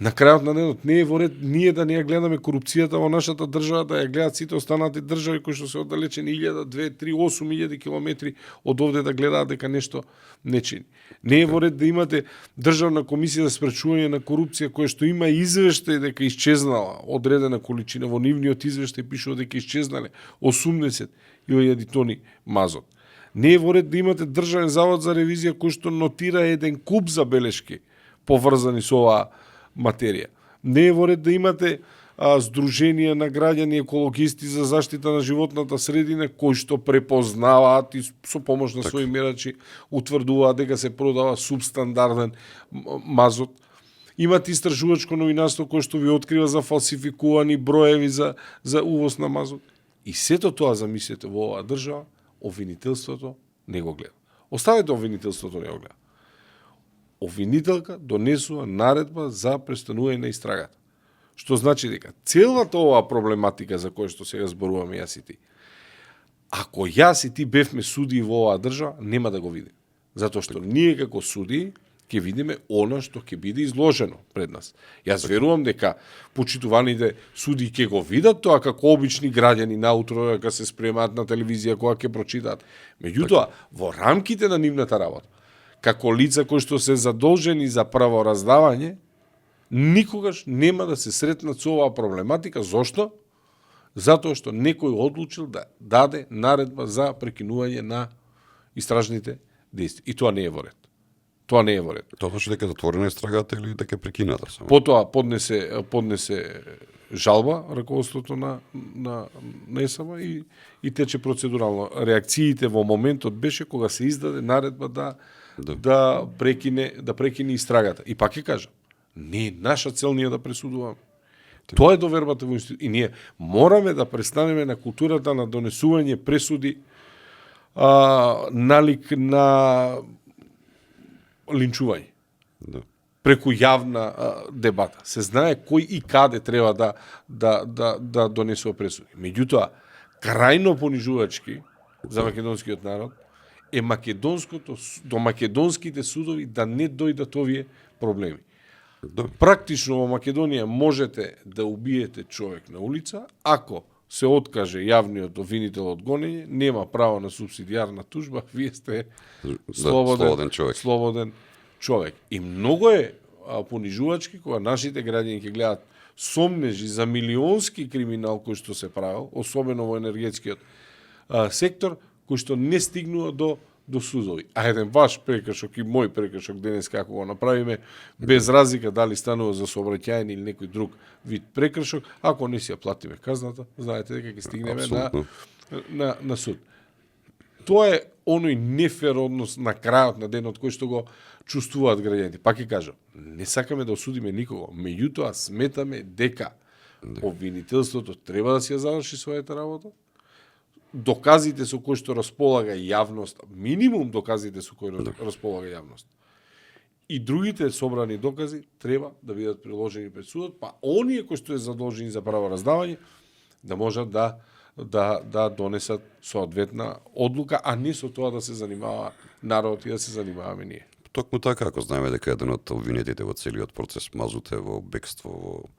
На крајот на денот не е во ред ние да не ја гледаме корупцијата во нашата држава, да ја гледат сите останати држави кои што се оддалечени 1000, 2, 3, 8000 километри од овде да гледаат дека нешто не чини. Не е во ред да имате Државна комисија за спречување на корупција која што има извештај дека исчезнала одредена количина, во нивниот извештај пишува дека исчезнале 80.000 тони мазот. Не е во ред да имате Државен завод за ревизија кој што нотира еден куп забелешки поврзани со оваа материја. Не е во ред да имате Сдруженија на граѓани екологисти за заштита на животната средина кои што препознаваат и со помош на своји мерачи утврдуваат дека се продава субстандарден мазот. Имате истражувачко новинарство кое што ви открива за фалсификувани броеви за увоз на мазот. И сето тоа замислете во оваа држава, обвинителството не го гледа. Оставете обвинителството не го гледа. Обвинителка донесува наредба за престанување на истрагата. Што значи дека целата оваа проблематика за која што сега зборуваме јас и ти, ако јас и ти бевме судии во оваа држава, нема да го видиме. Затоа што ние како судии ќе видиме она што ќе биде изложено пред нас. Јас верувам дека почитуваните судии ќе го видат тоа како обични граѓани наутро кога се спремаат на телевизија, кога ќе прочитаат. Меѓутоа, во рамките на нивната работа, како лица кои што се задолжени за правораздавање, никогаш нема да се сретнат со оваа проблематика. Зошто? Затоа што некој одлучил да даде наредба за прекинување на истражните действија. И тоа не е во ред. Тоа не е во ред. Тоа значи дека затворена истрагата или дека е прекината само? Потоа поднесе жалба раководството на ЕСАВ и тече процедурално. Реакциите во моментот беше кога се издаде наредба да прекине истрагата. И пак ќе кажам, не е наша цел ние да пресудуваме. Тоа е довербата во институт. И ние мораме да престанеме на културата на донесување пресуди налик на линчување. Да. Преку јавна дебата. Се знае кој и каде треба да донесува пресуди. Меѓутоа, крајно понижувачки за македонскиот народ е до македонските судови да не дојдат овие проблеми. Да. Практично во Македонија можете да убиете човек на улица, ако се откаже јавниот обвинител од гонење, нема право на субсидијарна тужба, вие сте слободен човек. И многу е понижувачки кога нашите граѓани ќе гледат сомнежи за милионски криминал кој што се правил, особено во енергетскиот сектор, кој што не стигнува до судови. А еден ваш прекршок и мој прекршок денес како го направиме, без разлика дали станува за сообраќајни или некој друг вид прекршок, ако не си ја платиме казната, знаете дека ќе стигнеме на суд. Тоа е оној нефер однос на крајот на денот кој што го чувствуваат граѓаните. Пак ќе кажам, не сакаме да осудиме никого, меѓутоа сметаме дека обвинителството треба да си ја заврши својата работа, доказите со кои што располага јавност, минимум доказите со кои располага јавност, и другите собрани докази треба да бидат приложени пред судот, па оние кои што е задолжени за правораздавање да можат да да донесат соодветна одлука, а не со тоа да се занимава народ и да се занимаваме ние. Токму така, ако знаеме дека еден од обвинетите во целиот процес Мазут е во бегство во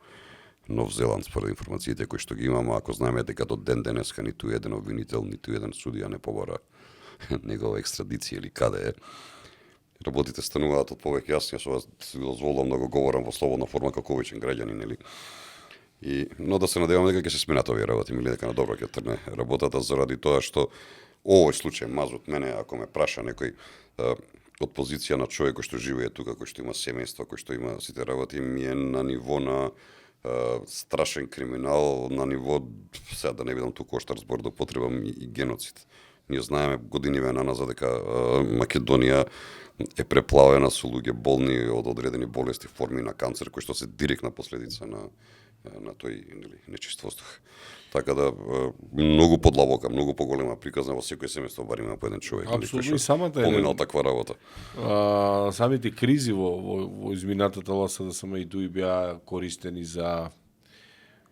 Нов Зеланд, според информациите кои што ги имаме, ако знаеме дека до ден денеска ниту еден обвинител, ниту еден судија не побара негова екстрадиција или каде е, работите стануваат од повеќе јасни, со вас си дозволувам да го говорам во слободна форма како обичен граѓанин, нели? Но да се надеваме дека ќе се сменат овие работи, или дека на добро ќе трне работата заради тоа што овој случај Мазут мене, ако ме праша некој од позиција на човек кој што живее тука, кој што има семејство, кој што има сите работи, ми е на ниво на страшен криминал, на ниво, сега да не бидам туку оштар збор да потребам и геноцид. Ние знаеме годиниве наназад дека Македонија е преплавена со луѓе болни од одредени болести, форми на канцер, кои што се директна последица на тој нечист воздух. Така да многу подлабока, многу поголема приказна во секој семејство бар има по еден човек. Апсолутно, и самата поминал таква работа. Самите кризи во изминатата власт да сама и дуи беа користени за,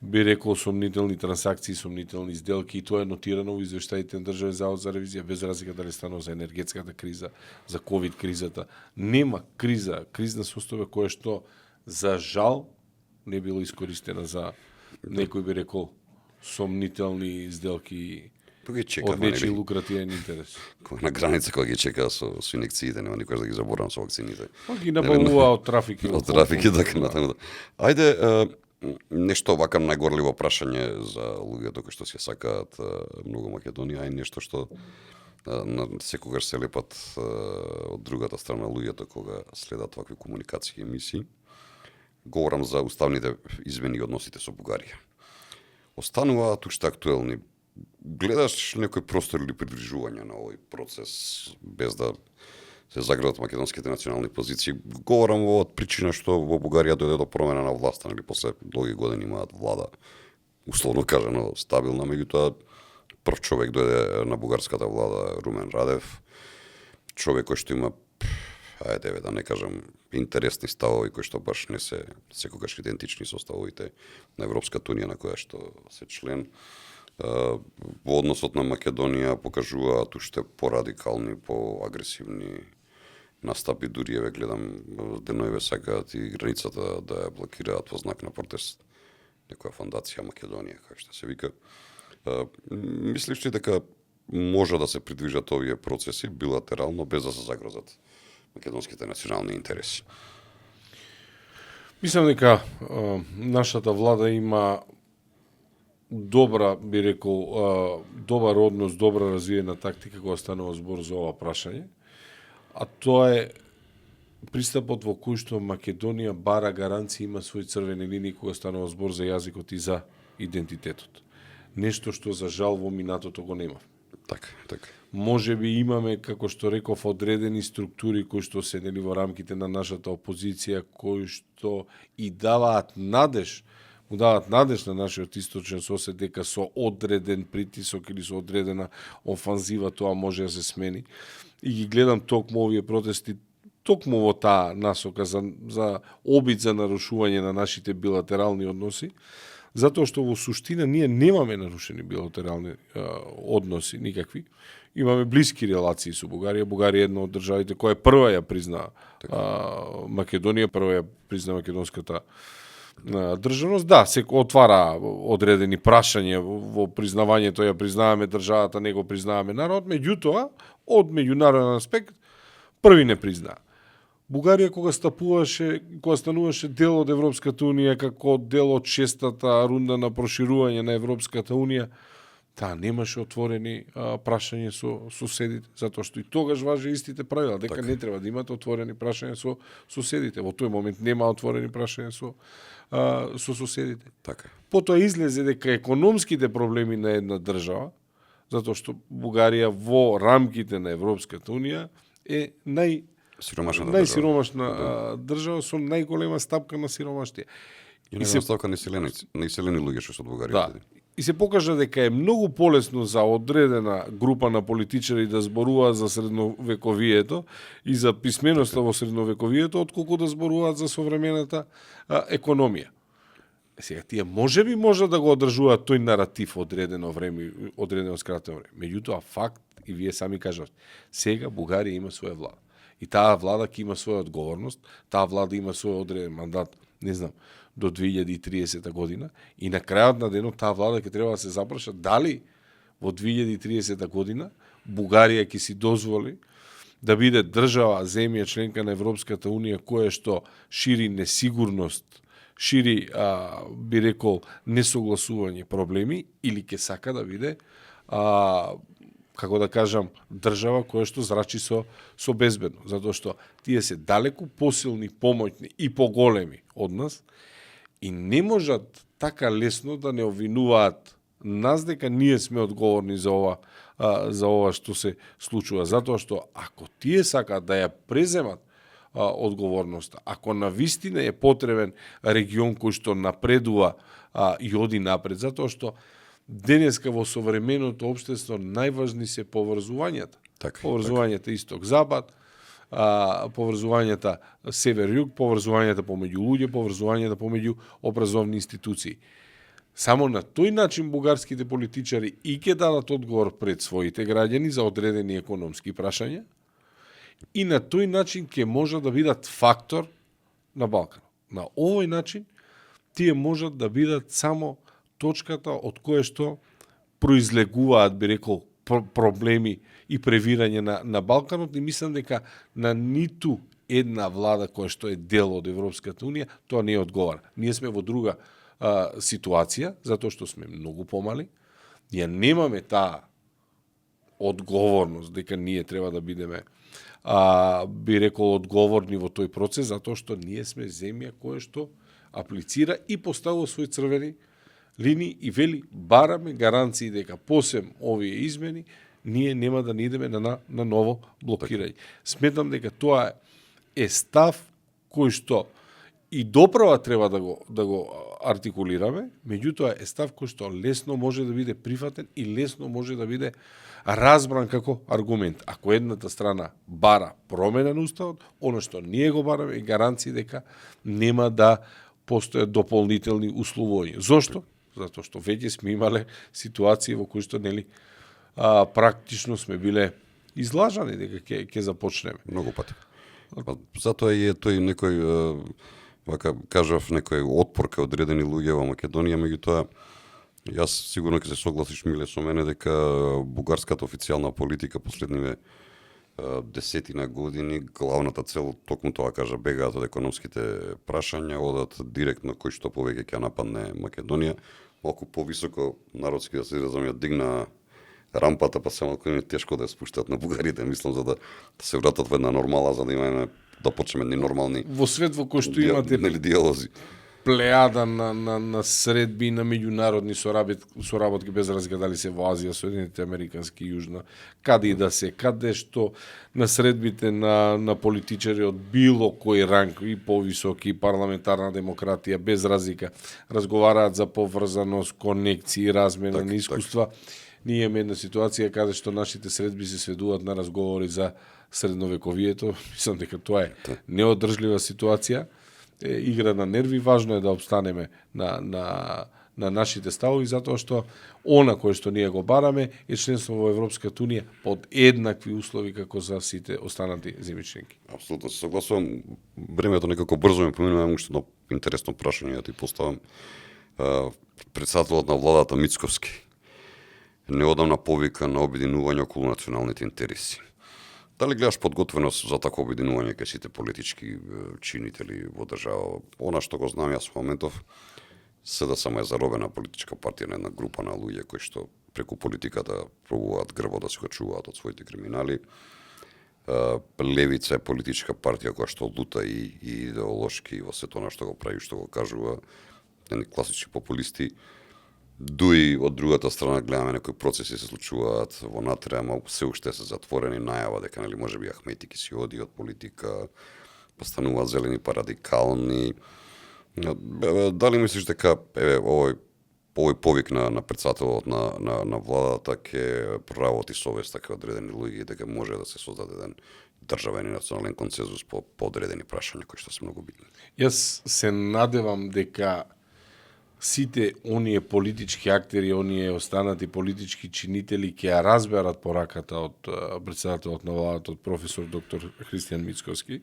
би рекол, сомнителни трансакции, сомнителни сделки, и тоа е нотирано во извештаите на Државен завод за ревизија, без разлика дали станува за енергетската криза, за ковид кризата. Нема кризна состојба која што за жал не било искористена за некој, би рекол, сомнителни сделки од нечи лукративен интерес. На граница кога ги чекаа со инекциите, нема никош да ги заборавам со вакцините. Ги набавува од трафик. Од трафик и така натаму. Ајде, нешто вака најгорливо прашање за луѓето кои што се сакаат многу Македонија, и нешто што секогаш се лепат од другата страна луѓето кога следат вакви комуникации емисии. Говорам за уставните измени и односите со Бугарија. Остануваат уште актуелни. Гледаш некој простор или придружување на овој процес без да се заградат македонските национални позиции? Говорам од причина што во Бугарија дојде до промена на власта, или после долги години имаат влада, условно кажано, стабилна, меѓутоа прв човек дојде на бугарската влада Румен Радев, човек кој што има, ајде да не кажам, интересни ставови кои што баш не се секогаш идентични со ставовите на Европската унија на која што се член. Во односот на Македонија покажуваат уште порадикални, поагресивни настапи, дури еве гледам деноиве сакаат и границата да ја блокираат во знак на протест некоја фондација Македонија, како што се вика. Мислиш ли дека може да се придвижат овие процеси билатерално без да се загрозат македонските национални интереси? Мислам дека нашата влада има добра, би рекол, добар однос, добра развиена тактика кога станува збор за ова прашање, а тоа е пристапот во кој што Македонија бара гаранции, има своји црвени линии кога станува збор за јазикот и за идентитетот. Нешто што за жал во минатото го нема. Така. Може би имаме, како што реков, одредени структури кои што седели во рамките на нашата опозиција, кои што и даваат надеж на нашиот источен сосед дека со одреден притисок или со одредена офанзива тоа може да се смени. И ги гледам токму овие протести токму во таа насока за обид за нарушување на нашите билатерални односи, затоа што во суштина ние немаме нарушени билатерални односи никакви. Имаме блиски релации со Бугарија. Бугарија е една од државите која прва ја призна Македонија, прва ја призна македонската државност. Да, се отвара одредени прашања во признавањето, ја признаваме државата, не го признаваме народ, меѓутоа, од меѓународен аспект, први не признаа. Бугарија кога стануваше дел од Европската унија, како дел од шестата рунда на проширување на Европската унија, немаше отворени прашања со соседите, затоа што и тогаш важи истите правила, дека не треба да имате отворени прашања со соседите. Во тој момент нема отворени прашања со соседите. Така. Потоа излезе дека економските проблеми на една држава, затоа што Бугарија во рамките на Европската унија е најсиромашна држава со најголема стапка на сиромаштија. И најголема стапка на иселени луѓе што се од Бугарија. И се покажа дека е многу полесно за одредена група на политичари да зборуваат за средновековието и за писменоста во средновековието, отколку да зборуваат за современата економија. Сега тие можеби може да го одржуваат тој наратив одредено време, одредено скратено време. Меѓутоа факт и вие сами кажавте, сега Бугарија има своја влада. И таа влада ќе има своја одговорност, таа влада има свој одреден мандат, не знам, до 2030 година и на крајот на денот таа влада ќе треба да се запраша дали во 2030 година Бугарија ќе си дозволи да биде држава, земја, членка на Европската Унија, која што шири несигурност, шири, би рекол, несогласување, проблеми, или ќе сака да биде, како да кажам, држава која што зрачи со безбедно. Затоа што тие се далеку посилни, помоќни и поголеми од нас и не можат така лесно да не обвинуваат нас дека ние сме одговорни за ова што се случува. Затоа што ако тие сакаат да ја преземат одговорноста, ако навистина е потребен регион кој што напредува и оди напред, затоа што денеска во современото општество најважни се поврзувањата. Поврзувањата исток-запад, поврзувањата север-југ, поврзувањата помеѓу луѓе, поврзувањата помеѓу образовни институции. Само на тој начин бугарските политичари и ќе дадат одговор пред своите граѓани за одредени економски прашања и на тој начин ќе можат да бидат фактор на Балканот. На овој начин тие можат да бидат само точката од која што произлегуваат, би рекол, проблеми и превирање на Балканот и мислам дека на ниту една влада која што е дел од Европската Унија тоа не одговара. Ние сме во друга ситуација, затоа што сме многу помали, ја немаме таа одговорност дека ние треба да бидеме би рекол одговорни во тој процес, затоа што ние сме земја која што аплицира и поставува своји црвени линии и вели бараме гаранции дека посем овие измени ние нема да не идеме на ново блокирање. Сметам дека тоа е став кој што и доправа треба да го артикулираме, меѓутоа е став кој што лесно може да биде прифатен и лесно може да биде разбран како аргумент. Ако едната страна бара промена на уставот, оно што ние го бараме е гаранција дека нема да постојат дополнителни условоња. Зошто? Затоа што веќе сме имале ситуации во кои што практично сме биле излажани дека ќе започнеме. Многу пати. Затоа е тој некој вака кажав некој отпор кај одредени луѓе во Македонија, меѓутоа јас сигурно ќе се согласиш, Миле, со мене дека бугарската официјална политика последниве десетина години, главната цел токму тоа кажа, бегаат од економските прашања, одат директно кој што повеќе ќе нападне Македонија, малку повисоко, народски да се изразам, ја дигна рампата, па се малку тешко да ја спуштат на бугарите, мислам, за да се вратат во една нормала, за да имаме да почнеме едни нормални во свет во кој што имате диалози. Плејада на средби и на меѓународни соработки без разлика дали се во Азија, Соединените Американски, Јужна, каде и да се, каде што на средбите на политичари од било кој ранг и повисоки, парламентарна демократија, без разлика, разговараат за поврзаност, конекции, размена на искуства. Ние имаме една ситуација каде што нашите средби се сведуваат на разговори за средновековието. Мислам дека тоа е неодржлива ситуација. Игра на нерви, важно е да обстанеме на нашите ставови, затоа што она кое што ние го бараме е членство во Европската Унија под еднакви услови како за сите останати земји членки. Апсолутно се согласувам. Времето некако брзо ме поминува, уште едно интересно прашање да ти поставам. Председателот на владата Мицковски неодамна повика на обединување околу националните интереси. Дали гледаш подготвеност за такво обединување кај сите политички чинители во држава? Она што го знам јас во моментов, СДСМ е заробена политичка партија на една група на луѓе кои што преку политиката пробуваат грбо да се го чуваат од своите криминали. Левица е политичка партија која што лута и идеолошки во сето она што го прави, што го кажува, едни класични популисти. Дуи од другата страна гледаме некои процеси се случуваат во натре, ама се уште се затворени, најава дека нели можеби Ахмети ќе си оди од политика, постануваат зелени па радикални. Дали мислиш дека овој повик на председателот на владата ќе проработи совеста кај одредени луѓе, дека може да се создаде еден државен и национален консензус по одредени прашања кои што се многу битни? Јас се надевам дека сите оние политички актери, оние останати политички чинители ќе ја разберат пораката од претседателот на владата, од професор доктор Христијан Мицкоски.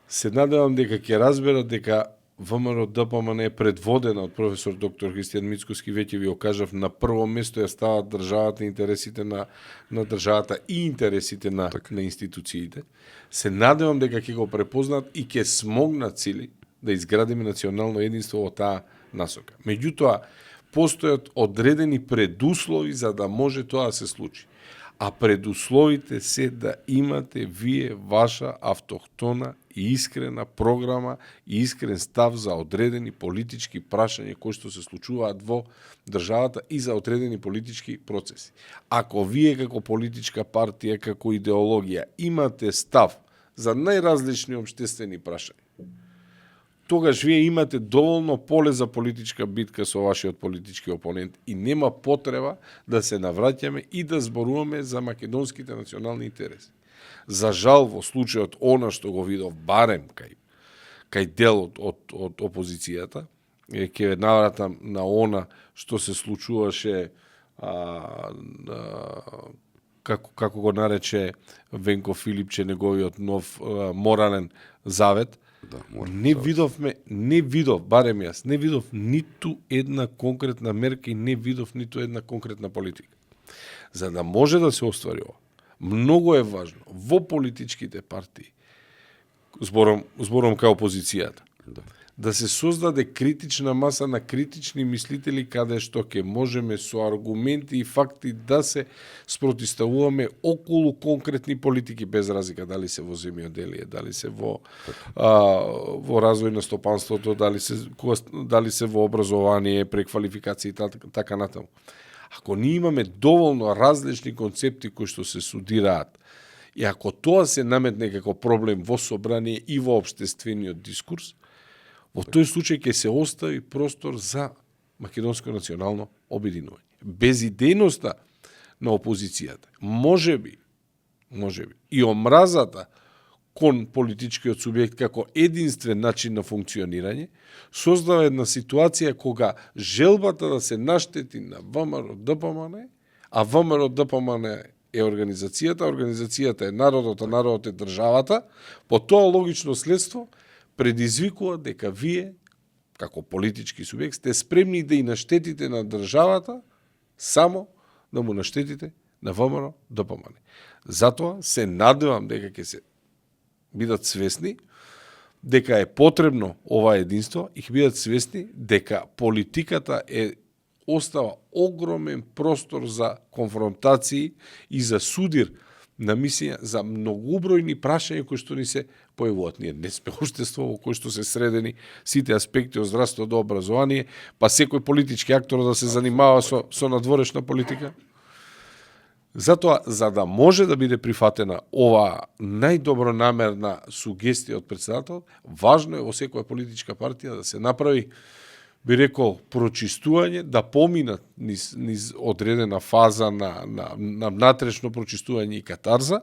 Се надевам дека ќе разберат дека ВМРО ДПМН е предводена од професор доктор Христијан Мицкоски, веќе ви окажав, на прво место ја стават државата, интересите на државата и интересите на институциите. Се надевам дека ќе го препознат и ќе смогнат сили да изградиме национално единство во таа насока. Меѓутоа, постојат одредени предуслови за да може тоа да се случи. А предусловите се да имате вие ваша автохтона и искрена програма и искрен став за одредени политички прашања кои што се случуваат во државата и за одредени политички процеси. Ако вие како политичка партија, како идеологија имате став за најразлични општествени прашања, тогаш вие имате доволно поле за политичка битка со вашиот политички опонент и нема потреба да се навраќаме и да зборуваме за македонските национални интереси. За жал, во случајот она што го видов барем кај дел од опозицијата, ќе навратам на она што се случуваше како го нарече Венко Филипче, неговиот нов морален завет. Да, не видов, барем јас, не видов ниту една конкретна мерка и не видов ниту една конкретна политика. За да може да се оствари ова, многу е важно во политичките партии, зборам кај опозицијата, да се создаде критична маса на критични мислители каде што ќе можеме со аргументи и факти да се спротиставуваме околу конкретни политики без разлика дали се во земјоделие, дали се во развој на стопанството, дали се во образование, преквалификација и така натаму. Ако ние имаме доволно различни концепти кои што се судираат и ако тоа се наметне како проблем во собрание и во општествениот дискурс, во тој случај ќе се остави простор за македонско национално обединување. Без идејноста на опозицијата, можеби, и омразата кон политичкиот субјект како единствен начин на функционирање, создава една ситуација кога желбата да се наштети на ВМРО ДПМН, а ВМРО ДПМН е организацијата е народот, а народот е државата, по тоа логично следство предизвикува дека вие, како политички субјект, сте спремни да и наштетите на државата, само да му наштетите на ВМРО ДПМН. Затоа се надевам дека ќе се бидат свесни дека е потребно ова единство и ќе бидат свесни дека политиката остава огромен простор за конфронтации и за судир на мисија за многубројни прашања кои што ни се појавуваат. Ние не сме општество во кој што се средени сите аспекти од здравство до образование, па секој политички актор да се занимава со надворешна политика. Затоа, за да може да биде прифатена ова најдобронамерна сугестија од претседател, важно е во секоја политичка партија да се направи, би рекол, прочистување, да поминат низ одредена фаза на внатрешно прочистување и катарза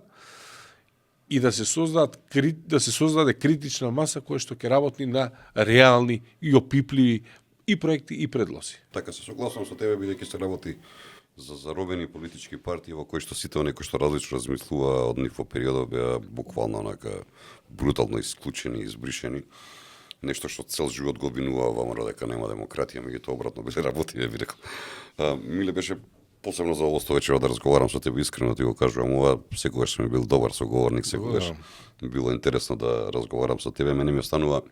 и да се создаде критична маса која што ќе работи на реални и опипливи и проекти и предлози. Така, се согласувам со тебе, бидејќи се работи за заробени политички партии во кои што сите оние кои што различно размислува од нив во периодот беа буквално онака брутално исклучени и избришени. Нешто што цел живот го обвинува ВМРО дека нема демократија, меѓутоа обратно биле работи, би рекол. Миле, беше посебно за ово вечерва да разговарам со тебе, искрено ти го кажувам, ова секогаш ми бил добар соговорник, секогаш било интересно да разговарам со тебе, мене ми останува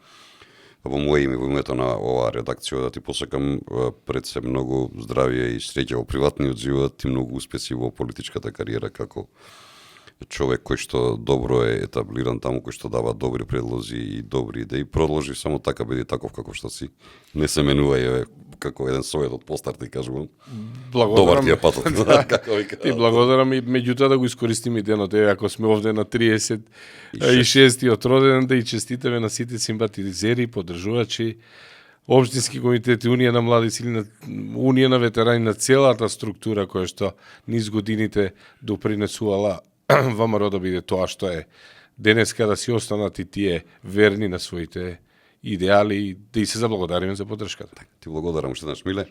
во моје име, во името на оваа редакција, да ти посакам пред се многу здравје и среќа во приватниот живот и многу успеси во политичката кариера како човек кој што добро е етаблиран таму, кој што дава добри предлози и добри идеи, продолжи само така, биди таков како што си. Не се менувај, како еден совет од постар, ти кажувам. Добар ти е патот. Ти благодарам и меѓутоа да го искористиме денот, ако сме овде на 36-тиот роденден, да и честитаме на сите симпатизери, поддржувачи, Општински комитет, Унија на млади сили, Унија на ветерани, на целата структура која што низ годините допринесувала ВМРО да биде тоа што е денеска, да си останат и тие верни на своите идеали, да и се заблагодариме за поддршката. Ти благодарам уште еднаш, Миле.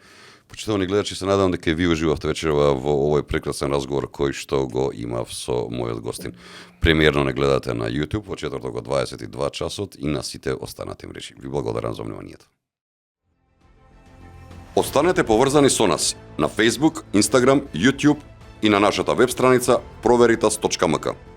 Почитувани гледачи, се надевам дека и ви уживавте вечерва во овој прекрасен разговор кој што го имав со мојот гостин. Премиерно не гледате на YouTube во четврток во 22 часот и на сите останати мрежи. Ви благодарам за вниманието. Останете поврзани со нас на Facebook, Instagram, YouTube и на нашата веб страница proveritas.mk.